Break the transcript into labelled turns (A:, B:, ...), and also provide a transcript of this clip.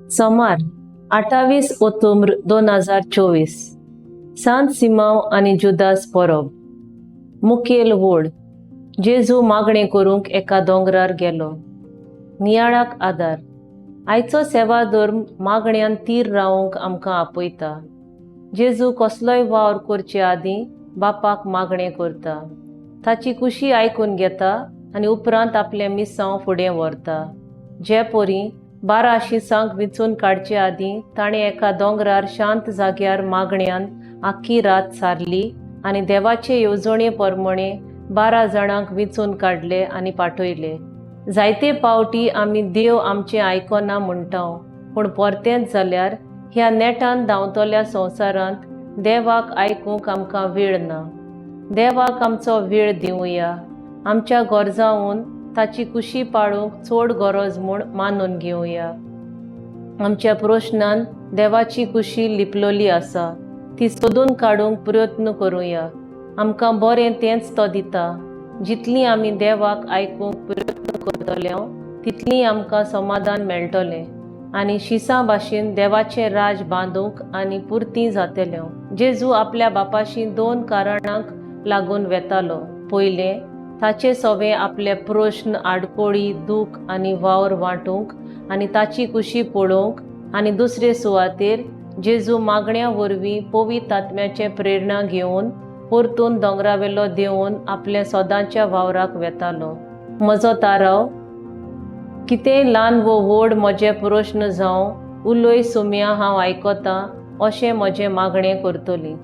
A: सोमार 28 ओतोब्र 2024. सांत सिमांव आनी जुदास परब. मुखेल वोड. जेजू मागणें करूंक एका दोंगरार गेलो. नियाळाक आदार. आयचो सेवा धर्म मागण्यान तीर रावंक आमकां आपयता. जेजू कसलोय वावर करचे आदीं बापाक मागणें करता, ताची कुशी आयकून घेता आनी उपरांत आपलें मिसांव फुडें व्हरता. जे परी 12 शिसांक विंचून काडचे आदीं ताणें एका दोंगरार शांत जाग्यार मागण्यान आख्खी रात सारली आनी देवाचे येवजणे प्रमाणे 12 जाणांक विंचून काडले आनी पाठयले. जायते पावटी आमी देव आमचें आयकना म्हणटा, पूण परतेंच जाल्यार ह्या नेटान धांवतल्या संवसारांत देवाक आयकूंक आमकां वेळ ना. देवाक आमचो वेळ दिवया. आमच्या गरजावन ताची कुशी पाळूंक चड गरज म्हूण मानून घेवया. आमच्या प्रश्नान देवाची कुशी लिपलोली आसा, ती सोदून काडूंक प्रयत्न करुया. आमकां बरें तेंच तो दिता. जितली आमी देवाक आयकूंक प्रयत्न करतले तितली आमकां समाधान मेळटलें आनी शिसां भाशेन देवाचें राज बांदूंक आनी पुरती जातलें. जेजू आपल्या बापाशी 2 कारणांक लागून वेतालो. पयलें, ताचे सवे आपले प्रश्न, आडकोळी, दूख आनी वावर वांटूंक आनी ताची कुशी पळोवंक, आनी दुसरे सुवातेर जेजू मागण्या वरवीं पवित्र आत्म्याचे प्रेरणा घेवन परतून दोंगरावेलो देंवून आपल्या सदांच्या वावराक वेतालो. म्हजो ताराव, कितेंय ल्हान वो व्हड म्हजे प्रश्न जावं, उलय सुम्या हांव आयकतां अशें म्हजें मागणें करतली.